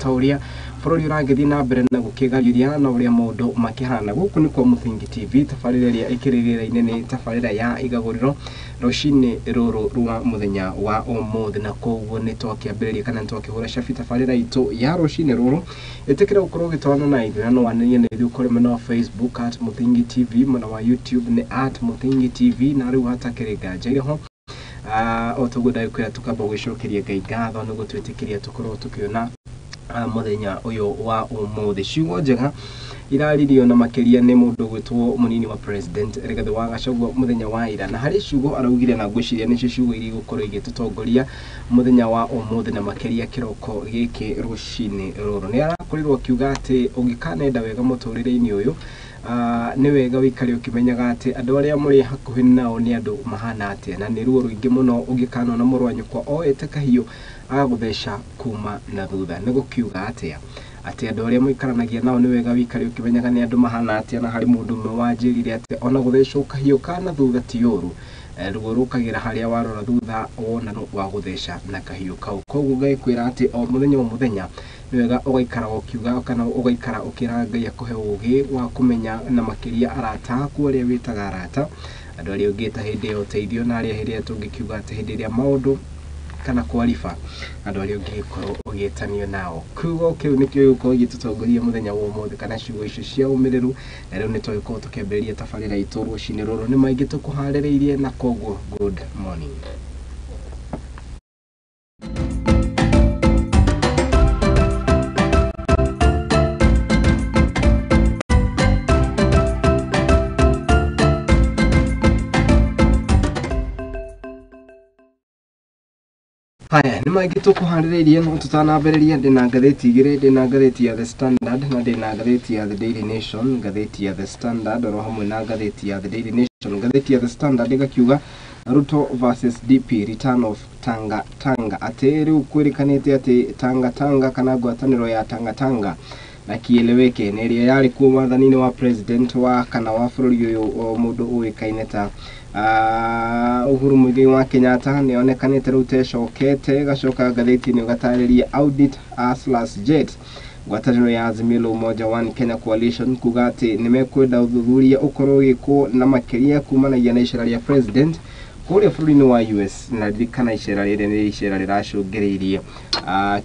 ta ũrĩa bũrũri ũragĩthiĩ na mbere na gũkĩgariũria na ũrĩa maũndũ makĩhana. Gũkũ nĩ kwa Mũthingi TV, tabarĩra ĩrĩa ĩkĩrĩ rĩera-inĩ nĩ tabarĩra ya Igagũrĩro rũcinĩ rũrũ rwa mũthenya wa ũmũthĩ, na koguo nĩ twakĩambĩrĩria kana nĩ twakĩhũra cabi tabarĩra itũ ya rũcinĩ rũrũ. Ĩtĩkĩra gũkorwo ũgĩtwarana na ithuĩ na no wanĩrĩrie na ithuĩ kũrĩ mwena wa Facebook at Mũthingi TV, mwena wa YouTube nĩ at Mũthingi TV, na rĩu hatakĩrĩ nganja irĩ ho. O toguo ndagĩkwĩra, tũkamba gwĩcokeria Ngai ngatho nĩ gũtwĩtĩkĩria tũkorwo tũkĩona mũthenya ũyũ wa ũmũthĩ. Ciugo njega iraririo na makĩria nĩ mũndũ ũgwĩtwo mũnini wa president Rigathĩ wa Gachagua mũthenya wa ira, na harĩ ciugo araugire na ngwĩciria nĩcio ciugo iria igũkorwo igĩtũtongoria mũthenya wa ũmũthĩ na makĩria kĩroko gĩkĩ rũcinĩ rũrũ. Nĩ arakorirwo akiuga atĩ ũngĩkanenda wega mũtũrĩre-inĩ ũyũ, nĩ wega wĩikare ũkĩmenyaga atĩ andũ arĩa mũrĩ hakuhĩ nao nĩ andũ mahana atĩa, na nĩ ruo rũingĩ mũno ũngĩkanona mũrũ wa nyũkwa oete kahiũ agagũtheca kuma na thutha. Nĩ gũkiuga atĩa? Atĩ andũ arĩa mũikaranagia nao nĩ wega wĩikare ũkĩmenyaga nĩ andũ mahana atĩa, na harĩ mũndũ ũmwe wanjĩrire atĩ ona gũthecwo kahiũ ka na thutha ti ũru, ruo rũkagĩra harĩa warora thutha wona nũ wa gũtheca na kahiũ kau. Koguo ngagĩkwĩra atĩ o mũthenya o mũthenya nĩ wega ũgaikara ũkiuga kana ũgaikara ũkĩra Ngai akũhe ũgĩ wa kũmenya na makĩria arata aku arĩa wĩtaga arata, andũ arĩa ũngĩta hĩndĩ ya ũteithio na arĩa hĩndĩ ĩrĩa tũngĩkiuga atĩ hĩndĩ ĩrĩa maũndũ kana kwariba, andũ arĩa ũngĩgĩkorwo ũgĩtanio nao. Kiugo kĩu nĩkĩo gĩgũkorwo gĩgĩtũtongoria mũthenya wa ũmũthĩ, kana ciugo icio cia ũmĩrĩru, na rĩu nĩ twagĩkorwo tũkĩambĩrĩria tabarĩra itũ rũcinĩ rũrũ. Nĩ maingĩ tũkũharĩrĩirie, na koguo good morning. Haya, nĩ maingĩ tũkũharĩrĩirie, no tũtanambĩrĩria ndĩna ngathĩti igĩrĩ. Ndĩna ngathĩti ya The Standard na ndĩna ngathĩti ya The Daily Nation. Ngathĩti ya The Standard oro hamwe na ngathĩti ya The Daily Nation. Ngathĩti ya The Standard ĩgakiuga Ruto versus DP, return of Tanga Tanga, atĩ rĩu kwĩrĩkanĩte atĩ Tanga Tanga kana ngwatanĩro ya Tanga Tanga na Kieleweke nĩ ĩrĩa yarĩ kuo wathani-inĩ wa president wa kana wa bũrũri ũyũ, o mũndũ ũĩkaine ta Uhuru Muigai wa Kenyatta, nĩ onekanĩte rĩu tecokete. Gacoka ngathĩti-inĩ ũgatarĩria audit slash jet, ngwatanĩro ya Azimio la Umoja One Kenya Coalition kuga atĩ nĩ mekwenda ũthuthuria ũkorwo ũgĩkwo na makĩria kumanagia na icera rĩa president kũrĩa bũrũri-inĩ wa US. Na ririkana icera rĩrĩ nĩ icera rĩracũngĩrĩirie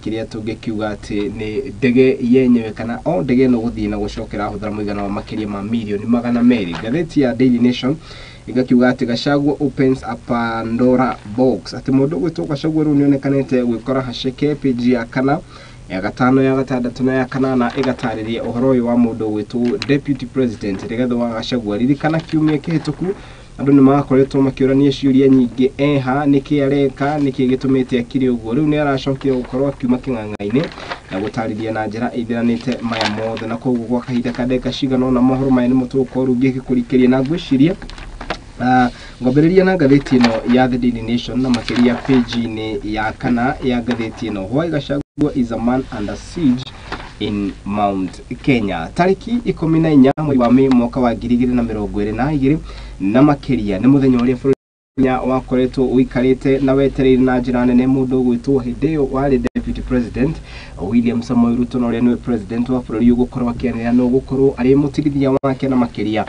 kĩrĩa tũngĩkiuga atĩ nĩ ndege yenyewe kana o ndege ĩno gũthiĩ na gũcokera hũthĩra mũigana wa makĩria ma mirioni 200. Ngathĩti ya Daily Nation ĩgakiuga atĩ Gachagua opens a Pandora box, atĩ mũndũ ũgwĩtwo Gachagua rĩu nĩonekanĩte gwĩkora haceke. Page ya kana, ya gatano, ya gatandatũ na ya kanana ĩgatarĩria ũhoro ũyũ wa mũndũ ũgwĩtwo deputy president Rigathĩ wa Gachagua. Ririkana kiumia kĩhĩtũku andũ nĩ makoretwo makĩũrania ciũria nyingĩ, eha nĩkĩ areka, nĩkĩ gĩtũmĩte akire ũguo. Rĩu nĩ aracokire gũkorwo akiuma kĩng'ang'a-inĩ na gũtarĩria na njĩra ĩthiranĩte maya mothe, na koguo gwa kahinda ka ndagĩka cigana ũna mohoro maya nĩmo tũgũkorwo rĩu ngĩgĩkũrikĩria. Na ngwĩciria ngwambĩrĩria na ngathĩti ĩno ya The Daily Nation, na makĩria page-inĩ ya kana ya ngathĩti ĩno, "Why Gachagua is a man under siege in Mount Kenya". Tarĩki 14 mweri wa Mĩĩ mwaka wa 2022, na makĩria nĩ mũthenya ũrĩa bũrũri Kenya wakoretwo ũikarĩte na wetereire na njĩra nene mũndũ ũgwĩtwo hĩndĩ ĩyo warĩ deputy president William Samoei Ruto, na ũrĩa nĩwe president wa bũrũri ũyũ, gũkorwo akĩanĩrĩra no gũkorwo arĩ mũtigithia wake, na makĩria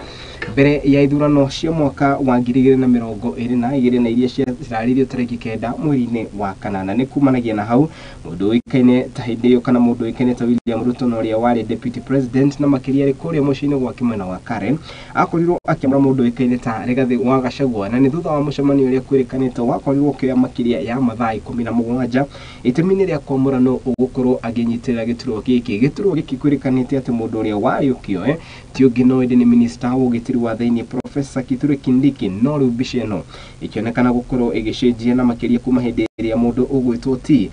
mbere ya ithurano cia mwaka wa 2022, na iria cirarĩirio tarĩki 9 mweri-inĩ wa kanana. Nĩ kumanagia na hau mũndũ ũĩkaine ta hĩndĩ ĩyo kana mũndũ ũĩkaine ta William Ruto, na ũrĩa warĩ deputy president, na makĩria arĩ kũrĩa mũciĩ-inĩ gwake mwena wa Karen, akorirwo akĩamũra mũndũ ũĩkaine ta Rigathĩ wa Gachagua, na nĩ thutha wa mũcemanio ũrĩa kwĩrĩkanĩte wakorirwo ũkĩoya makĩria ya mathaa 17 itemi-inĩ rĩa kwamũra no ũgũkorwo akĩnyitĩrĩra gĩturwa gĩkĩ. Gĩturwa gĩkĩ kwĩrĩkanĩte atĩ mũndũ ũrĩa warĩ ũkĩoe ti ũngĩ no ĩndĩ nĩ minista wa ũgitĩri wa thĩinĩ Professor Kithure Kindiki. No rĩu mbica ĩno ĩkĩonekana gũkorwo ĩgĩcenjia, na makĩria kuma hĩndĩ ĩrĩa mũndũ ũgwĩtwo ti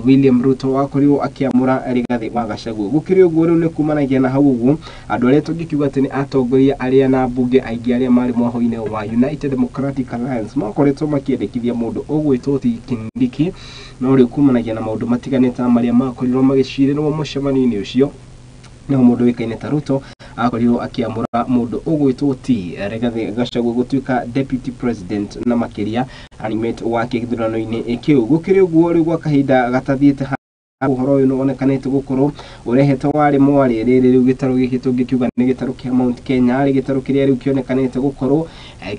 William Ruto wakorirwo akĩamũra Rigathĩ wa Gachagua. Gũkĩrĩ ũguo, rĩu nĩ kumanagia na hau ũguo andũ arĩa tũngĩkiuga atĩ nĩ atongoria arĩa na mbunge aingĩ arĩa marĩ mwaho-inĩ wa United Democratic Alliance makoretwo makĩendekithia mũndũ ũgwĩtwo ti Kindiki. No rĩu kumanagia na maũndũ matiganĩte marĩa makorirwo magĩcirĩrwo mũcemanio-inĩ ũcio, nĩho mũndũ ũĩkaine ta Ruto akorirwo akĩamũra mũndũ ũgwĩtwo ti Rigathĩ Gachagua gũtuĩka deputy president na makĩria running mate wake gĩthurano-inĩ kĩu. Gũkĩrĩ ũguo, rĩu gwa kahinda gatathiĩte Ũhoro ũyũ nĩwonekanĩte gũkorwo ũrehete warĩ mwarĩ rĩrĩ rĩu gĩtarũ gĩkĩ tũngĩkiuga nĩ gĩtarũ kĩa Mount Kenya, arĩ gĩtarũ kĩrĩa rĩu kĩonekanĩte gũkorwo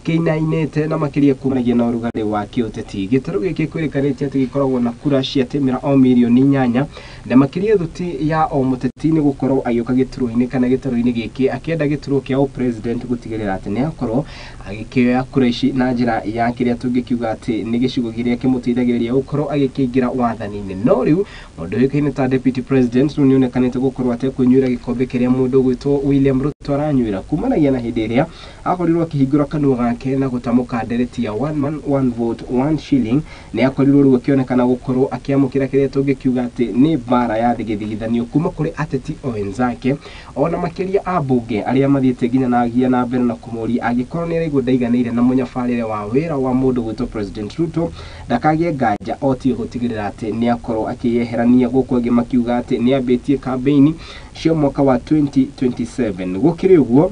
kĩinainĩte na makĩria kumanagia na ũrugarĩ wa kĩũteti. Gĩtarũ gĩkĩ kwĩrĩkanĩte atĩ gĩkoragwo na kura cia tĩmĩra o mirioni 8, na makĩria thuti ya o mũteti nĩ gũkorwo agĩũka gĩturwa-inĩ kana gĩtarũ-inĩ gĩkĩ akĩenda gĩturwa kĩa ũpresident, gũtigĩrĩra atĩ nĩ akorwo agĩkĩoya kura ici na njĩra ya kĩrĩa tũngĩkiuga atĩ nĩ gĩcigo kĩrĩa kĩmũteithagĩrĩria gũkorwo agĩkĩingĩra wathani-inĩ. No rĩu mũndũ ũĩkaine ta deputy president rĩu nĩonekanĩte gũkorwo atekũnyuĩra gĩkombe kĩrĩa mũndũ ũgwĩtwo William Ruto aranyuĩra, kumanagia na hĩndĩ ĩrĩa akorirwo akĩhingũra kanua gake na gũtamũka ndereti ya one man one vote one shilling. Nĩ akorirwo rĩu akĩonekana gũkorwo akĩamũkĩra kĩrĩa tũngĩkiuga atĩ nĩ mbara ya thigithigithanio kuma kũrĩ ateti o wenzake, ona makĩria ambunge arĩa mathiĩte nginya na na mbere na kũmũria angĩkorwo nĩ araigua ndaiganĩire na mũnyabarĩre wa wĩra wa mũndũ gwĩtwo President Ruto, ndakagĩe nganja otie gũtigĩrĩra atĩ nĩ akorwo akĩyeherania. Gũkũ angĩ makiuga atĩ nĩ ambĩtie kambĩini cia mwaka wa 2027. Gũkĩrĩ ũguo,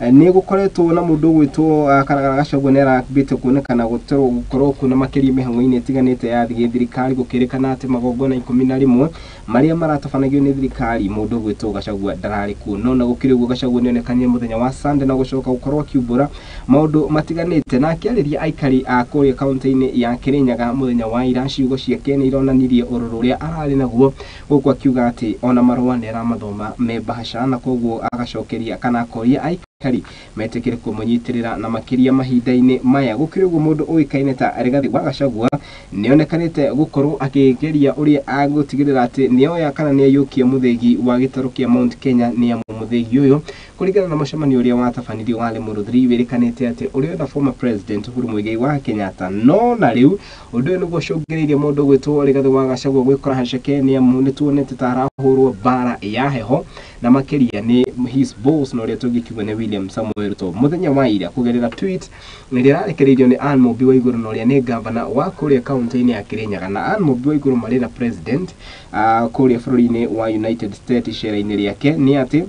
nĩ gũkoretwo na mũndũ ũgwĩtwo Karagara Gachagua nĩ arambĩte kuonekana gũkorwo kuo na makĩria mĩhang'o-inĩ ĩtiganĩte ya gĩthirikari, gũkĩrĩkana atĩ magongona 11 marĩa maratabanagio nĩ thirikari mũndũ ũgwĩtwo Gachagua ndararĩ kuo. No na gũkĩrĩ ũguo, Gachagua nĩ onekanire mũthenya wa Sunday na gũcoka gũkorwo akiumbũra maũndũ matiganĩte na akĩarĩria aikari a kũrĩa kaunti-inĩ ya Kirinyaga mũthenya wa ira. Ciugo ciake nĩ ironanirie ũrũrũ ũrĩa ararĩ naguo, gũkũ akiuga atĩ ona marũa nĩ aramathoma me bahasha, na koguo agacokeria kana akoria aikari metĩkĩre kũmũnyitĩrĩra na makĩria mahinda-inĩ maya. Gũkĩrĩ ũguo, mũndũ ũĩkaine ta Rigathi wa Gachagua nĩonekanĩte gũkorwo akĩgeria ũrĩa agũtigĩrĩra atĩ nĩoya kana nĩaiyũkia mũthĩgi wa gĩtarũ kĩa Mount Kenya, nĩ amu mũthĩgi ũyũ kũringana na mũcemanio ũrĩa watabanirio wa Limuru 3 wĩrĩkanĩte atĩ ũrĩa na former president Uhuru Muigai wa Kenyatta. No na rĩu ũndũ ũyũ nĩguo ũcũngĩrĩirie mũndũ ũgwĩtwo Rigathi wa Gachagua gwĩkora haceke, nĩ amu nĩtuonete ta arahũrwo mbara ya heho na makĩria nĩ his boss, na ũrĩa tũngĩkiuga nĩ William Samoei Ruto. Mũthenya wa ira, kũgerera tweet ĩrĩa ĩrarekereirio nĩ Anne Mumbi Waiguru, na ũrĩa nĩ gavana wa kũrĩa kaunti-inĩ ya Kirinyaga, na Anne Mumbi Waiguru marĩ na president kũrĩa bũrũri-inĩ wa United States icera-inĩ rĩake, nĩ atĩ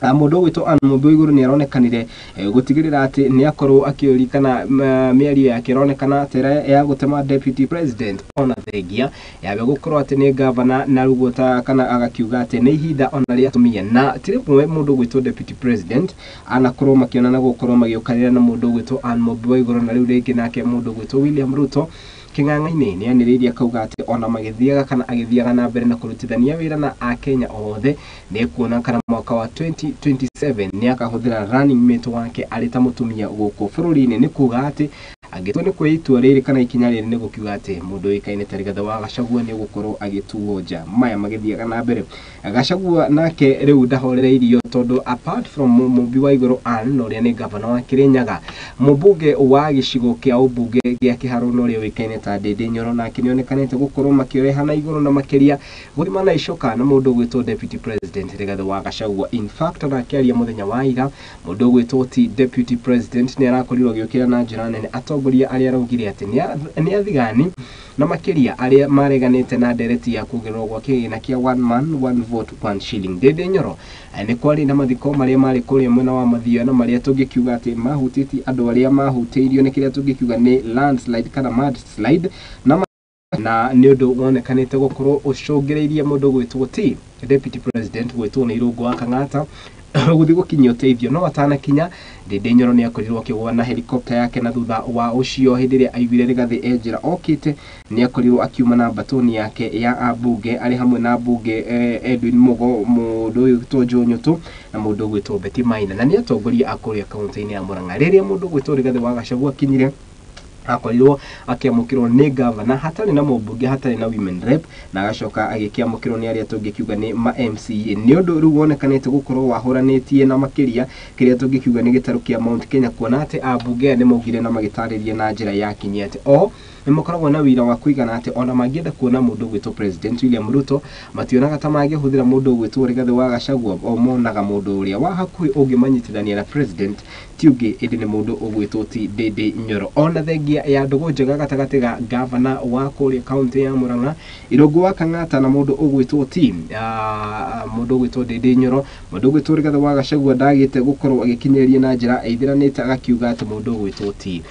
mũndũ ũgwĩtwo Anne Mumbi Waiguru nĩ aronekanire gũtigĩrĩra atĩ nĩ akorwo akĩũri kana mĩario yake ĩronekana ta ĩrĩa ya gũtema deputy president, ona thengia yawe gũkorwo atĩ nĩ gavana, na rĩu ta kana agakiuga atĩ nĩ ihinda ona rĩa atumia, na ti rĩmwe mũndũ ũgwĩtwo deputy president anakorwo makĩonana gũkorwo magĩũkanĩra na mũndũ ũgwĩtwo Anne Mumbi Waiguru. Na rĩu rĩngĩ nake mũndũ ũgwĩtwo William Ruto kĩng'ang'a-inĩ nĩ anĩrĩirie akauga atĩ ona magĩthiaga kana agĩthiaga na mbere na kũrutithania wĩra na akenya othe, nĩ kuona kana mwaka wa 2027 nĩ akahũthĩra running mate wake arĩ ta mũtumia gũkũ bũrũri-inĩ. Nĩ kuga atĩ angĩtua nĩ kuoya itua rĩrĩ kana ikinya rĩrĩ, nĩ gũkiuga atĩ mũndũ ũĩkaine ta Rigathĩ wa Gachagua nĩ ũgũkorwo agĩtuo nja. Maya magĩthiaga na mbere, Gachagua nake rĩu ndahorereirio, tondũ apart from Mumbi wa Igũrũ Ann, na ũrĩa nĩ gavana wa Kirinyaga, mũmbunge wa gĩcigo kĩa ũmbunge gĩa Kĩharũ, na ũrĩa ũĩkaine ta Ndindi Nyoro, nake nĩonekanĩte gũkorwo makĩoreha na igũrũ na makĩria gũthimana icoka na mũndũ ũgwĩtwo deputy president Rigathĩ wa Gachagua. In fact, ona akĩaria mũthenya wa ira, mũndũ ũgwĩtwo ti deputy president nĩ arakorirwo agĩũkĩra na njĩra nene atongoria arĩa araugire atĩ nĩ athigani, na makĩria arĩa mareganĩte na ndereti ya kuongererwo gwa kĩgĩna kĩa one man one vote one shilling. Ndindi Nyoro, nĩ kwarĩ na mathiko marĩa marĩ kũrĩa mwena wa Mathioya, na marĩa tũngĩkiuga atĩ mahutĩtie andũ arĩa mahutĩirio nĩ kĩrĩa tũngĩkiuga nĩ landslide kana mudslide, na nĩ ũndũ wonekanĩte gũkorwo ũcũngĩrĩirie mũndũ gwĩtwo ti deputy president gwĩtwo nĩ Irũngũ wa Kang'ata gũthiĩ gũkinyia ũteithio. No atanakinya, Ndindi Nyoro nĩ akorirwo akĩgũa na helicopter yake, na thutha wa ũcio, hĩndĩ ĩrĩa aiguire Rigathĩ e njĩra okĩte, nĩ akorirwo akiuma na mbatoni yake ya ambunge arĩ hamwe na mbunge Edwin Mugo, mũndũ ũyũ ũgwĩtwo Joe Nyutu na mũndũ ũgwĩtwo Betty Maina, na nĩ atongoria a kũrĩa kaunti-inĩ ya Murang'a. Rĩrĩa mũndũ ũgwĩtwo Rigathĩ wa Gachagua akinyire, akorirwo akĩamũkĩrwo nĩ gavana hatarĩ na mũmbunge, hatarĩ na women rep, na agacoka agĩkĩamũkĩrwo nĩ arĩa tũngĩkiuga nĩ ma MCA. Nĩ ũndũ rĩu wonekanĩte gũkorwo wahũranĩtie na makĩria kĩrĩa tũngĩkiuga nĩ gĩtarũ kĩa Mount Kenya, kuona atĩ ambunge aya nĩ maugire na magĩtarĩria na njĩra ya kinyi atĩ o nĩ makoragwo na wĩra wa kũigana, atĩ ona mangĩenda kuona mũndũ ũgwĩtwo President William Ruto, mationaga ta mangĩhũthĩra mũndũ ũgwĩtwo Rigathĩ wa Gachagua. O monaga mũndũ ũrĩa wa hakuhĩ ũngĩmanyitithania na president ti ũngĩ ĩndĩ nĩ mũndũ ũgwĩtwo ti Ndindi Nyoro. Ona thengia kumanagia ya ndũgũ njega gatagatĩ ga gavana wa kũrĩa kaunti ya Murang'a Irũngũ wa Kang'ata na mũndũ ũgwĩtwo ti mũndũ ũgwĩtwo Ndindi Nyoro. Mũndũ ũgwĩtwo Rigathĩ wa Gachagua ndagĩte gũkorwo agĩkinyĩria na njĩra ĩithiranĩte, agakiuga atĩ mũndũ ũgwĩtwo ti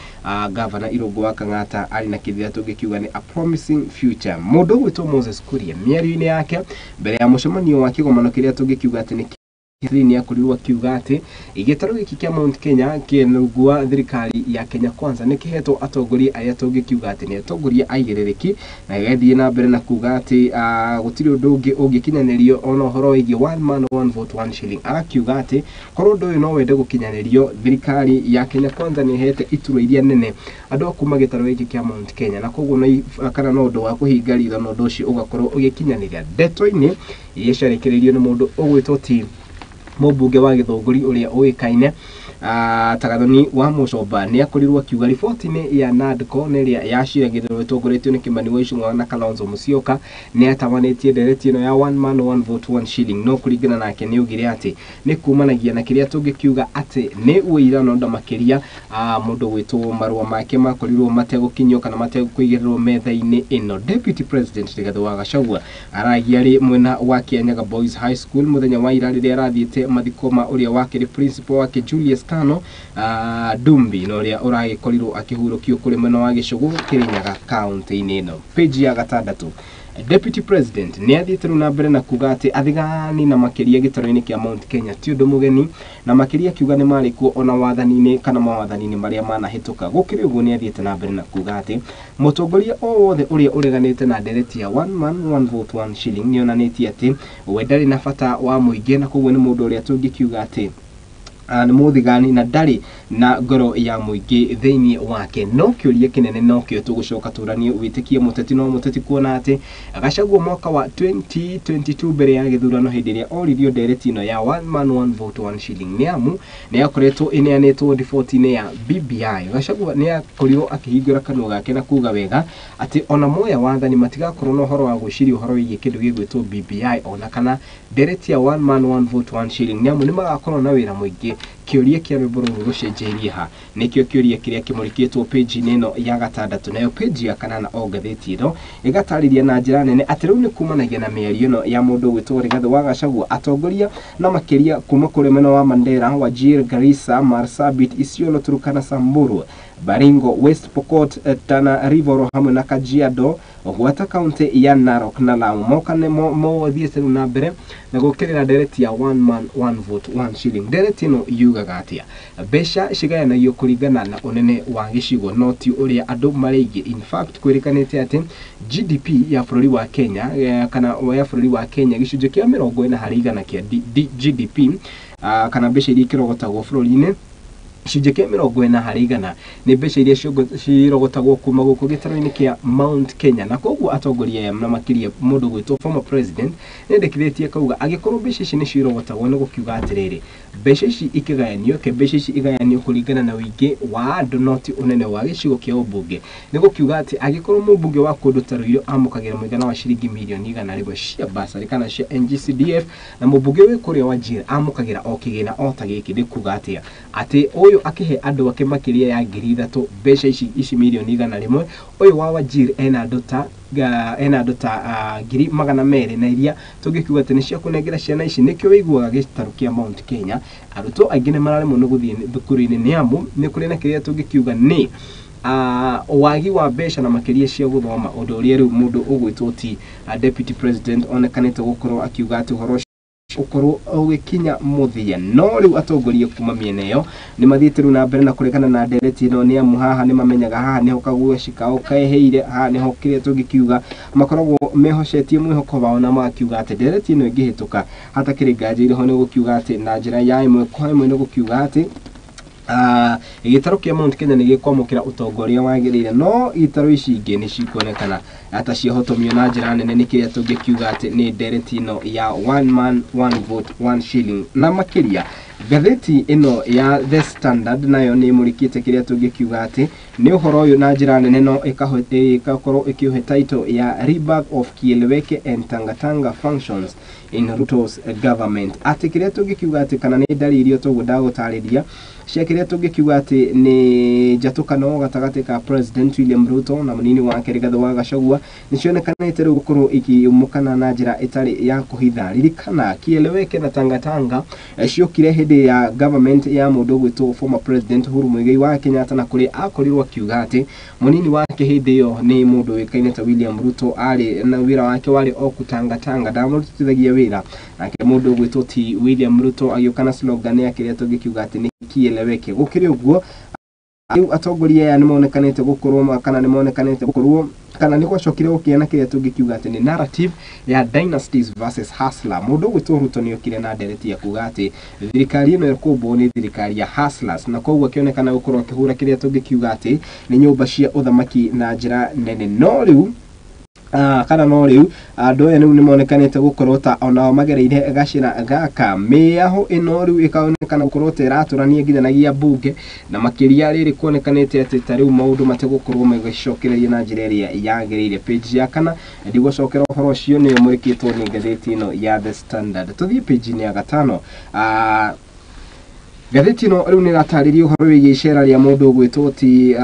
gavana Irũngũ wa Kang'ata arĩ na kĩrĩa tũngĩkiuga nĩ a promising future. Mũndũ ũgwĩtwo Moses Kuria mĩario-inĩ yake mbere ya mũcemanio wa kĩgomano kĩrĩa tũngĩkiuga atĩ nĩ nĩ akorirwo akiuga atĩ gĩtarũ gĩkĩ kĩa Mount Kenya kĩ rungu wa thirikari ya Kenya Kwanza nĩ kĩhetwo atongoria arĩa tũngĩkiuga atĩ nĩ atongoria aigĩrĩrĩki, na gĩgathiĩ na mbere na kuga atĩ gũtirĩ ũndũ ũngĩ ũngĩkinyanĩrio ona ũhoro wĩgiĩ one man one vote one shilling. Agakiuga atĩ korwo ũndũ ũyũ no wende gũkinyanĩrio, thirikari ya Kenya Kwanza nĩ ĩhete iturwa iria nene andũ a kuma gĩtarũ gĩkĩ kĩa Mount Kenya, na koguo kana no ũndũ wa kũhinga ritho na ũndũ ũcio ũgakorwo ũgĩkinyanĩria. Ndeto-inĩ iria ciarekereirio nĩ mũndũ ũgwĩtwo ti mũmbunge wa Gĩthũngũri ũrĩa ũĩkaine ta Gathoni wa Mũcomba nĩ akorirwo akiuga riboti-inĩ ya NADCO na ĩrĩa yaciragĩrĩrwo ĩtongoretio nĩ Kimani wa Ichung'wa na Kalonzo Musyoka nĩ atabanĩtie ndereti ĩno ya one man one vote one shilling, no kũringana nake nĩ augire atĩ nĩ kumanagia na kĩrĩa tũngĩkiuga atĩ nĩ ũira no makĩria mũndũ gwĩtwo marũa make makorirwo mategũkinyio kana mategũkũigĩrĩrwo metha-inĩ ĩno. Deputy President Rigathĩ wa Gachagua aragia arĩ mwena wa Kianyaga Boys High School mũthenya wa ira rĩrĩa arathiĩte mathiko ma ũrĩa wakĩrĩ principal wake Julius Kano Dumbi na ũrĩa ũragĩkorirwo akĩhurũkio kũrĩ mwena wa Gĩcũgũ Kĩrĩnyaga kaunti-inĩ ĩno. Page ya gatandatũ, Deputy President nĩ athiĩte rĩu na mbere na kuga atĩ athigani na makĩria gĩtarũ-inĩ kĩa Mount Kenya ti ũndũ mũgeni, na makĩria akiuga nĩ marĩ kuo ona wathani-inĩ kana mawathani-inĩ marĩa manahĩtũka. Gũkĩrĩ ũguo nĩ athiĩte na mbere na kuga atĩ mũtongoria o wothe ũrĩa ũreganĩte na ndereti ya one man one vote one shilling nĩ onanĩtie atĩ we ndarĩ na bata wa mũingĩ, na koguo nĩ mũndũ ũrĩa tũngĩkiuga atĩ nĩ mũthigani na ndarĩ na ngoro ya mũingĩ thĩinĩ wake. No kĩũria kĩnene nokĩo tũgũcoka tũranie wĩtĩkie mũteti no mũteti kuona atĩ Gachagua mwaka wa 2022 mbere ya gĩthurano hĩndĩ ĩrĩa oririo ndereti ĩno ya one man one vote one shilling nĩ amu nĩ yakoretwo ĩneanĩtwo riboti-inĩ ya BBI, Gachagua nĩ akorirwo akĩhingũra kanua gake na kuga wega atĩ ona moya wathani matigakorwo na ũhoro wa gwĩciria ũhoro wĩgiĩ kĩndũ gĩgwĩtwo BBI ona kana ndereti ya one man one vote one shilling nĩ amu nĩ magakorwo na wĩra mũingĩ. Kĩũria kĩa rwĩmbo rũrũ rũcenjeirie ha nĩkĩo kĩũria kĩrĩa kĩmũrĩkĩtwo page-inĩ ĩno ya gatandatũ, nayo page ya kanana o ngathĩti ĩno ĩgatarĩria na njĩra nene atĩ rĩu nĩ kumanagia na mĩario ĩno ya mũndũ ũgwĩtwo Rigathĩ wa Gachagua, atongoria na makĩria kuma kũrĩ mwena wa Mandera, Wajir, Garissa, Marsabit, Isiolo, Turkana, Samburu, Baringo, West Pokot, Tana River hamwe na Kajiado, gwata kaunti ya Narok na Lamu moka nĩ mothiĩte rĩu na mbere na gũkĩrĩra ndereti ya one man one vote one shilling. Ndereti ĩno yugaga atĩa? Mbeca cigayanagio kũringana na ũnene wa gĩcigo no ti ũrĩa andũ marĩ aingĩ. In fact kwĩrĩkanĩte atĩ GDP ya bũrũri wa Kenya kana ya bũrũri wa Kenya gĩcunjĩ kĩa 40 harĩ igana kĩa GDP kana mbeca iria ikĩrogotagwo bũrũri-inĩ gĩcunjĩ kĩa 40 harĩ igana nĩ mbeca iria cirogotagwo kuma gũkũ gĩtarũ-inĩ kĩa Mount Kenya, na koguo atongoria aya na makĩria mũndũ gwĩtwo former president nĩendekithĩtie akauga angĩkorwo mbeca ici nĩ cirogotagwo nĩ gũkiuga atĩrĩrĩ mbeca ici ikĩgayanio ke mbeca ici igayanio kũringana na ũingĩ wa andũ no ti ũnene wa gĩcigo kĩa ũmbunge, nĩ gũkiuga atĩ angĩkorwo mũmbunge wa kũndũ ta Ruiru amũkagĩra mũigana wa ciringi mirioni 100 cia basarĩ kana cia NGCDF na mũmbunge wĩ kũrĩa Wajir amũkagĩra o kĩgĩna o ta gĩkĩ, nĩ kuga atĩa atĩ ũyũ akĩhe andũ ake makĩria ya 3,000 mbeca ici mirioni 100, ũyũ wa Wajir ena andũ ta 200,000 na iria tũngĩkiuga atĩ nĩ cia kũnengera ciana ici. Nĩkĩo wĩiguaga gĩtarũ kĩa Mount Kenya arutwo aingĩ nĩ mararemwo nĩ gũthiĩ thukuru-inĩ nĩ amu nĩ kũrĩ na kĩrĩa tũngĩkiuga nĩ wagi wa mbeca na makĩria cia gũthoma, ũndũ ũrĩa rĩu mũndũ ũgwĩtwo ti deputy president onekanĩte gũkorwo akiuga atĩ ũhoro ũkorwo ũgĩkinya mũthia. No rĩu atongoria kuma mĩena ĩyo nĩ mathiĩte rĩu na mbere na kũregana na ndereti ĩno nĩ amu haha nĩ mamenyaga haha nĩho kaguoci kao keheire, haha nĩho kĩrĩa tũngĩkiuga makoragwo mehocetie mwĩhoko wao na magakiuga atĩ ndereti ĩno ĩngĩhĩtũka hatakĩrĩ nganja irĩho nĩ gũkiuga atĩ na njĩra ya ĩmwe kwa ĩmwe nĩ gũkiuga atĩ gĩtarũ kĩa Mount Kenya nĩ gĩkwamũkĩra ũtonga ũrĩa wagĩrĩire, no itarũ ici ingĩ nĩ cikuonekana ata ciahotomio na njĩra nene nĩ kĩrĩa tũngĩkiuga atĩ nĩ ndereti ĩno ya one man one vote one shilling. Na makĩria Ngathĩti ĩno ya The Standard nayo nĩ ĩmũrĩkĩte kĩrĩa tũngĩkiuga atĩ nĩ ũhoro ũyũ na njĩra nene, no ĩgakorwo ĩkĩũhe title ya Rebirth of Kieleweke and Tangatanga Functions in Ruto's Government, atĩ kĩrĩa tũngĩkiuga atĩ kana nĩ ndariri toguo ndagũtarĩria cia kĩrĩa tũngĩkiuga atĩ nĩ njatũkano gatagatĩ ka President William Ruto na mũnini wake Rigathĩ wa Gachagua nĩ cionekanĩte rĩu gũkorwo ikiumũkana na njĩra ĩtarĩ ya kũhitha. Ririkana Kieleweke na Tangatanga ciokire hĩndĩ ya government ya mũndũ ũgwĩtwo former President Uhuru Muigai wa Kenyatta, na kũrĩa akorirwo akiuga atĩ mũnini wake hĩndĩ ĩyo nĩ mũndũ ũĩkaine ta William Ruto, arĩ na wĩra wake warĩ o kutangatanga, ndamũrutithagia wĩra. Nake mũndũ ũgwĩtwo ti William Ruto agĩũka na slogan ya kĩrĩa tũngĩkiuga atĩ nĩ Kieleweke. Gũkĩrĩ ũguo, rĩu atongoria aya nĩ monekanĩte gũkorwo kana nĩ monekanĩte gũkorwo kana nĩ gwacokire gũkĩa na kĩrĩa tũngĩkiuga atĩ nĩ narrative ya dynasties versus hustler. Mũndũ ũgwĩtwo Ruto nĩ okire na ndereti ya kuga atĩ thirikari ĩno ĩkũmbwo nĩ thirikari ya hustlers, na koguo akĩonekana gũkorwo akĩhũra kĩrĩa tũngĩkiuga atĩ nĩ nyũmba cia ũthamaki na njĩra nene. No rĩu kana no rĩu andũ aya rĩu nĩ monekanĩte gũkorwo ta onao magereire gacĩra gaka. Mĩaho ĩno rĩu ĩkaonekana gũkorwo ta ĩratũrania nginyanagia mbunge, na makĩria rĩrĩ kuonekanĩte atĩ ta rĩu maũndũ mategũkorwo magĩcokereria na njĩra ĩrĩa yagĩrĩire. Page ya kana ndigũcokera ũhoro ũcio, nĩyo mũrĩkĩtwo nĩ ngathĩti ĩno ya The Standard. Tũthiĩ page-inĩ ya gatano. Ngathĩti ĩno rĩu nĩ ĩratarĩria ũhoro wĩgiĩ icera rĩa mũndũ ũgwĩtwo ti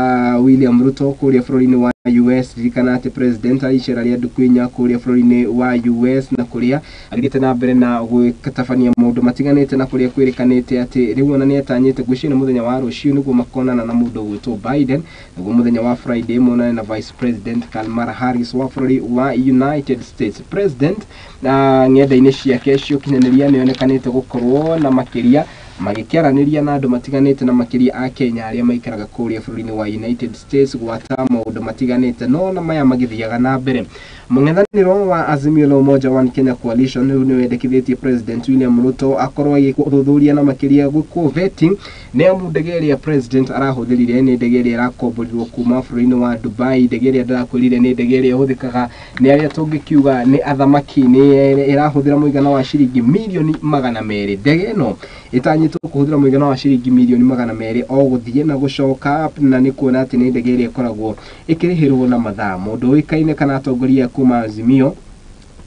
William Ruto kũrĩa bũrũri-inĩ wa US. Ririkana atĩ president arĩ icera rĩa ndukũ inya kũrĩa bũrũri-inĩ wa US, na kũrĩa athiĩte na mbere na gũtabania maũndũ matiganĩte, na kũrĩa kwĩrĩkanĩte atĩ rĩu ona nĩ atanyĩte ngwĩciria nĩ mũthenya wa rũciũ nĩguo makonana na mũndũ ũgwĩtwo Biden, nĩguo mũthenya wa Friday monane na Vice President Kamala Harris wa bũrũri wa United States. President na ng'enda-inĩ ciake cia ũkinyanĩria nĩ onekanĩte gũkorwo na makĩria magĩkĩaranĩria na andũ matiganĩte, na makĩria a Kenya arĩa maikaraga kũrĩa bũrũri-inĩ wa United States, gwata maũndũ matiganĩte. No na maya magĩthiaga na mbere, mũng'ethanĩro wa Azimio la Umoja One Kenya Coalition rĩu nĩ wendekithĩtie President William Ruto akorwo agĩkwo ũthuthuria na makĩria gwĩkwo vetting, nĩ amu ndege ĩrĩa president arahũthĩrire nĩ ndege ĩrĩa ĩrakomborirwo kuma bũrũri-inĩ wa Dubai. Ndege ĩrĩa ndĩrakwĩrire nĩ ndege ĩrĩa ĩhũthĩkaga nĩ arĩa tũngĩkiuga nĩ athamaki, nĩ ĩrahũthĩra mũigana wa ciringi mirioni 200. Ndege ĩno ĩtanyĩtwo kũhũthĩra mũigana wa ciringi mirioni 200 o gũthiĩ na gũcoka, na nĩ kuona atĩ nĩ ndege ĩrĩa ĩkoragwo ĩkĩrĩhĩrwo na mathaa. Mũndũ ũĩkaine kana atongoria kuma Azimio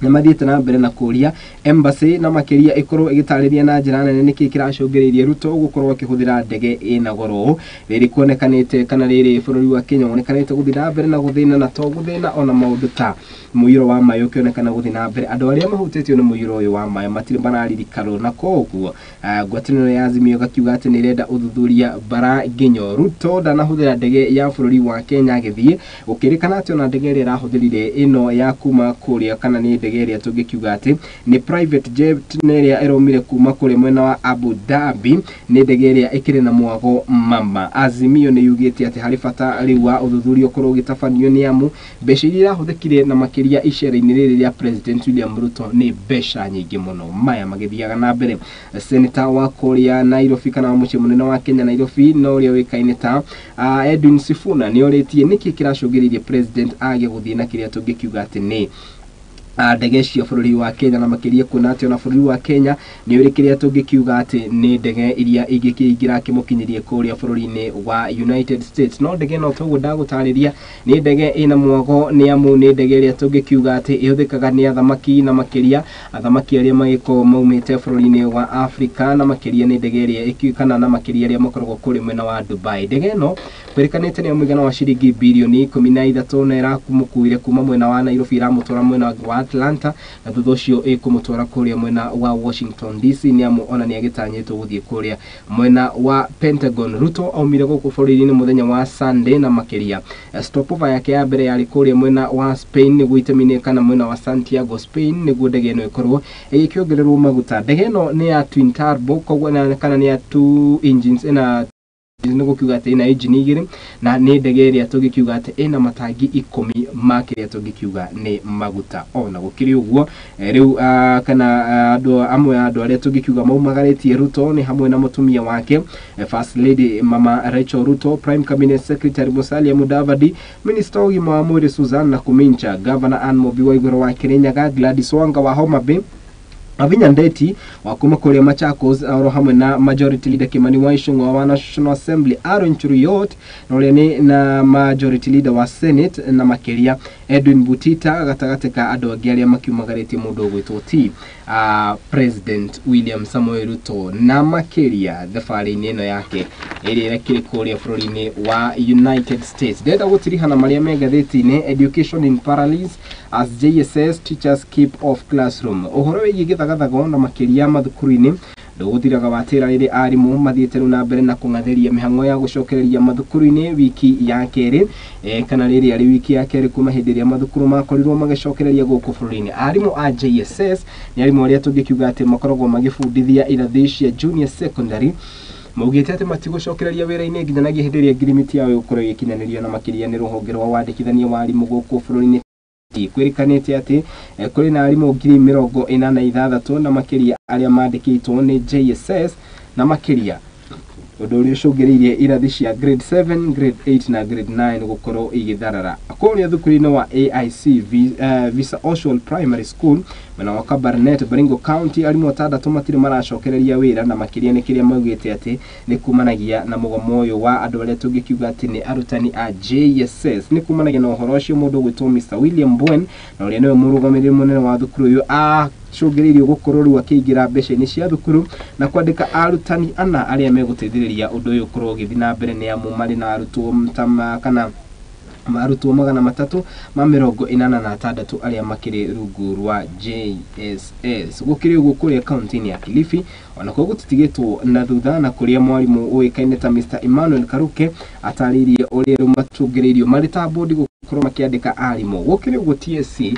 nĩ mathiĩte na mbere na kũria embassy na makĩria ĩkorwo ĩgĩtarĩria na njĩra nene nĩkĩ kĩracũngĩrĩirie Ruto gũkorwo akĩhũthĩra ndege ĩna goro ũũ, rĩrĩ kuonekanĩte kana rĩrĩ bũrũri wa Kenya wonekanĩte gũthiĩ na mbere na gũthĩna, na to gũthĩna ona maũndũ ta mũiyũro wa maĩ ũkĩonekana gũthiĩ na mbere. Andũ arĩa mahutĩtio nĩ mũiyũro ũyũ wa maĩ matirĩ mararirikanwo, na koguo ngwatanĩro ya Azimio ĩgakiuga atĩ nĩ ĩrenda ũthuthuria bara nginyo. Ruto ndanahũthĩra ndege ya bũrũri wa Kenya agĩthiĩ, gũkĩrĩkana atĩ ona ndege ĩrĩa ĩrahũthĩrire ĩno ya kuma kũrĩa kana nĩ ndege ĩrĩa tũngĩkiuga atĩ nĩ private jet, nĩ ĩrĩa ĩraumire kuma kũrĩa mwena wa Abu Dhabi, nĩ ndege ĩrĩa ĩkĩrĩ na mwago mama. Azimio nĩ yugĩte atĩ harĩ bata rĩu wa ũthuthuria ũkorwo ũgĩtabanio, nĩ amu mbeca iria irahũthĩkire na makĩria icera-inĩ rĩrĩ rĩa President William Ruto nĩ mbeca nyingĩ mũno. Maya magĩthiaga na mbere, Senator wa kũrĩa Nairobi kana wa mũciĩ mũnene wa Kenya Nairobi, na ũrĩa ũĩkaine ta Edwin Sifuna, nĩ orĩtie nĩkĩ kĩracũngĩrĩirie president age gũthiĩ na kĩrĩa tũngĩkiuga atĩ nĩ ndege cia bũrũri wa Kenya, na makĩria kuona atĩ ona bũrũri wa Kenya nĩ ũrĩ kĩrĩa tũngĩkiuga atĩ nĩ ndege iria ingĩkĩingĩra akĩmũkinyĩrie kũrĩa bũrũri-inĩ wa United States. No ndege ĩno toguo ndagũtarĩria nĩ ndege ĩna mwago, nĩ amu nĩ ndege ĩrĩa tũngĩkiuga atĩ ĩhũthĩkaga nĩ athamaki, na makĩria athamaki arĩa magĩkoragwo maumĩte bũrũri-inĩ wa Africa, na makĩria nĩ ndege ĩrĩa ĩkiũkana na makĩria arĩa makoragwo kũrĩa mwena wa Dubai. Ndege ĩno kwĩrĩkanĩte nĩ ya mũigana wa ciringi birioni 13, na ĩramũkuire kuma mwena wa Nairobi ĩramũtwara mwena wa Atlanta, na thutha ũcio ĩkũmũtwara kũrĩa mwena wa Washington DC, nĩ amu ona nĩ agĩtanyĩtwo gũthiĩ kũrĩa mwena wa Pentagon. Ruto aumire gũkũ bũrũri-inĩ mũthenya wa Sunday, na makĩria stopover yake ya mbere yarĩ kũrĩa mwena wa Spain, nĩguo itemi kana mwena wa Santiago, Spain, nĩguo ndege ĩno ĩkorwo ĩgĩkĩongererwo maguta. Ndege ĩno nĩ ya twin turbo, koguo kana nĩ ya two engines, ĩna nĩ gũkiuga atĩ ĩna engine igĩrĩ, na nĩ ndege ĩrĩa tũngĩkiuga atĩ ĩna matangi 10 ma kĩrĩa tũngĩkiuga nĩ maguta. Ona gũkĩrĩ ũguo, rĩu kana andũ amwe a andũ arĩa tũngĩkiuga maumagarĩtie Ruto nĩ hamwe na mũtumia wake First Lady Mama Rachel Ruto, Prime Cabinet Secretary Musalia Mudavadi, Minister wa ũgima wa mwĩrĩ Susan Nakumincha, Governor Anne Mumbi Waiguru wa Kirinyaga, Gladys Wanga wa Homa Bay. Wavinya Ndeti wa kuma kũrĩa Machakos oro hamwe na Majority Leader Kimani wa Ichung'wa wa National Assembly, Aaron Cheruiyot na ũrĩa nĩ na Majority Leader wa Senate, na makĩria Edwin Butita, gatagatĩ ka andũ angĩ arĩa makiumagarĩtie mũndũ ũgwĩtwo ti President William Samoei Ruto, na makĩria thabarĩ-inĩ ĩno yake ĩrĩa ĩrakĩrĩ kũrĩa bũrũri-inĩ wa United States. Ndĩrenda gũtirihana marĩa me ngathĩti-inĩ. Education in paralysis as JSS teachers keep off classroom. Ũhoro wĩgiĩ gĩthagathago na makĩria mathukuru-inĩ ndũgũthiraga watĩra rĩrĩ arimũ mathiĩte rĩu na mbere na kũng'athĩria mĩhang'o ya gũcokereria mathukuru-inĩ wiki ya kerĩ, kana rĩrĩ arĩ wiki ya kerĩ kuma hĩndĩ ĩrĩa mathukuru makorirwo magĩcokereria gũkũ bũrũri-inĩ. Arimũ a JSS nĩ arimũ arĩa tũngĩkiuga atĩ makoragwo magĩbundithia irathi cia junior secondary, maugĩte atĩ matigũcokereria wĩra-inĩ nginyanagia hĩndĩ ĩrĩa ngirimiti yao ĩgũkorwo ĩgĩkinyanĩrio, na makĩria nĩ rũhonge rwa wandĩkithania wa arimũ gũkũ bũrũri-inĩ. Kwĩrĩkanĩte atĩ kũrĩ na arimũ 46,000 na makĩria arĩa mandĩkĩtwo nĩ JSS, na makĩria ũndũ ũrĩa ũcũngĩrĩirie irathi cia grade 7, grade 8 na grade 9 gũkorwo igĩtharara kũrĩa thukuru-inĩ wa AIC Visa Oswald Primary School mwena wa Kabarnet, Baringo County. Arimũ atandatũ matirĩ maracokereria wĩra, na makĩria nĩ kĩrĩa maugĩte atĩ nĩ kumanagia na mũgomo ũyũ wa andũ arĩa tũngĩkiuga atĩ nĩ arutani a JSS. Nĩ kumanagia na ũhoro ũcio mũndũ ũgwĩtwo Mr William Bwen, na ũrĩa nĩwe mũrũgamĩrĩri mũnene wa thukuru ũyũ, acũngĩrĩirio gũkorwo rĩu akĩingĩra mbeca-inĩ cia thukuru na kwandĩka arutani ana arĩa megũteithĩrĩria ũndũ ũyũ ũkorwo ũgĩthiĩ na mbere, nĩ amu marĩ na arutwo kana arutwo 386 arĩa makĩrĩ rungu rwa JSS. Gũkĩrĩ ũguo kũrĩa kaunti-inĩ ya Kilifi onakuo gũtitigĩtwo na thutha, na kũrĩa mwarimũ ũĩkaine ta Mr Emmanuel Karuke atarĩirie ũrĩa rĩu matũngĩrĩirio marĩ ta bodi gũkorwo makĩandĩka arimũ. Gũkĩrĩ ũguo TSC hĩndĩ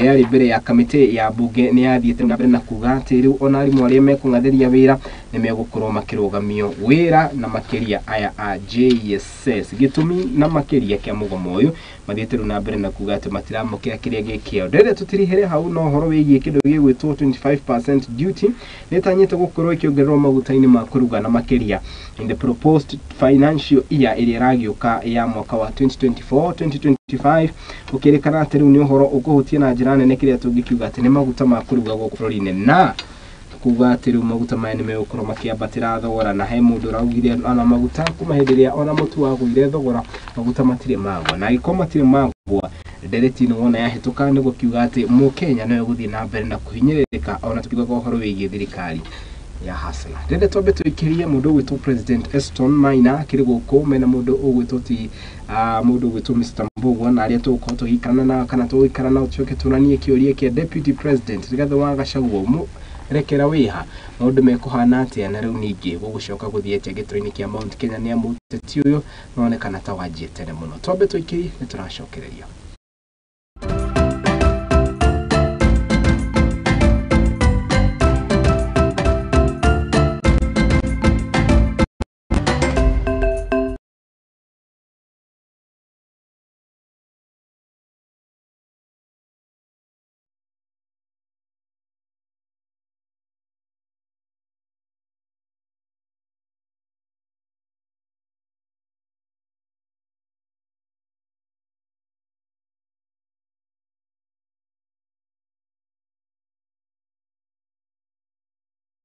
ĩrĩa yarĩ mbere ya kamĩtĩ ya mbunge nĩ yathiĩte na mbere na kuga atĩ rĩu ona arimũ arĩa mekũng'athĩria wĩra nĩ megũkorwo makĩrũgamio wĩra, na makĩria aya a JSS. Gĩtũmi na makĩria kĩa mũgomo ũyũ mathiĩte rĩu na mbere na kuga atĩ matiramũkĩra kĩrĩa gĩkĩao. Ndĩrenda tũtirihere hau na ũhoro wĩgiĩ kĩndũ gĩgwĩtwo 25% duty nĩ ĩtanyĩte gũkorwo ĩkĩongererwo maguta-inĩ ma kũruga, na makĩria in the proposed financial year ĩrĩa ĩragĩũka ya mwaka wa 2024 2025, gũkĩrĩkana atĩ rĩu nĩ ũhoro ũkũhutia na njĩra nene kĩrĩa tũngĩkiuga atĩ nĩ maguta ma kũruga gũkũ bũrũri-inĩ, na kuga atĩ rĩu maguta maya nĩ megũkorwo makĩambatĩra thogora. Na he mũndũ ũraugire ona maguta kuma hĩndĩ ĩrĩa ona mũtu wagũire thogora maguta matirĩ magwa, na angĩkorwo matirĩ magwa ndereti ĩno wona yahĩtũka nĩ gũkiuga atĩ mũkenya no egũthiĩ na mbere na kũhinyĩrĩrĩka ona tukiugaga ũhoro wĩgiĩ thirikari ya hasla. Ndĩrenda twambe tũikĩrie mũndũ ũgwĩtwo President Eston Maina akĩrĩ gũkũ mena mũndũ ũgwĩtwo ti mũndũ ũgwĩtwo Mr Mbugua, na arĩa tũgũkorwo tũgĩikarana na kana tũgũikara nao tũcoke tũranie kĩũria kĩa Deputy President Rigathĩ wa Gachagua rekera wĩha maũndũ mekũhana atĩa, na rĩu ningĩ gũgũcoka gũthiĩ atĩa gĩturwa-inĩ kĩa Mount Kenya, nĩ amu ũteti ũyũ nĩwonekana ta wanjie tene mũno. Twambe tũikĩrie nĩ tũracokereria.